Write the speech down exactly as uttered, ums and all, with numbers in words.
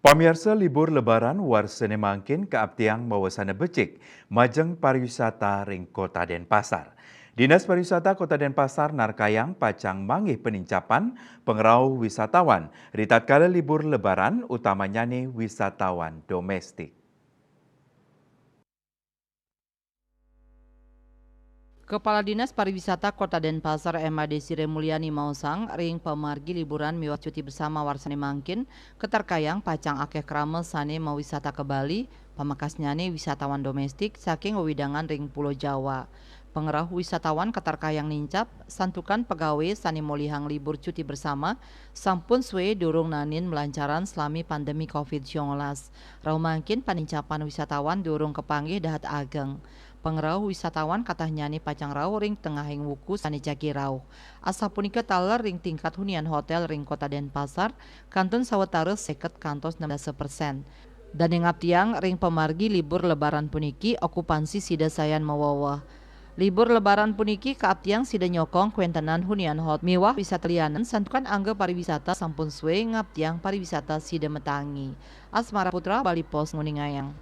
Pamiarsa, libur Lebaran warsa ne mangkin kaaptiang mawasana becik majeng pariwisata ring Kota Denpasar. Dinas Pariwisata Kota Denpasar narkayang pacang manggih panincapan pangrauh wisatawan ritatkala libur Lebaran, utamanyane wisatawan domestik. Kepala Dinas Pariwisata Kota Denpasar, M A D Sri Mulyani, maosang ring pamargi liburan miwah cuti bersama warsane mangkin, katarkayang pacang akeh krama sane mawisata ka Bali, pamekasnyane wisatawan domestik saking wewidangan ring Pulo Jawa. Pangrauh wisatawan katarkayang nincap, santukan pegawai sane molihang libur cuti bersama sampun sue durung naenin malancaran salami pandemi covid sembilan belas. Rauh mangkin panincapan wisatawan durung kapanggih dahat ageng. Pangrauh wisatawan katahnyane pacang rauh ring tengahing wuku sane jagi rauh. Asapunika taler ring tingkat hunian hotel ring Kota Denpasar, kantun sawatara seket kantos enam belas persen. Dane ngaptiang ring pamargi libur Lebaran puniki, okupansi sida sayan maweweh. Libur Lebaran puniki kaaptiang sida nyokong kwentenan hunian hotel miwah wisata lianan, santukan angga pariwisata sampun sue ngaptiang pariwisata sida matangi. Asmara Putra, Bali Post, nguningayang.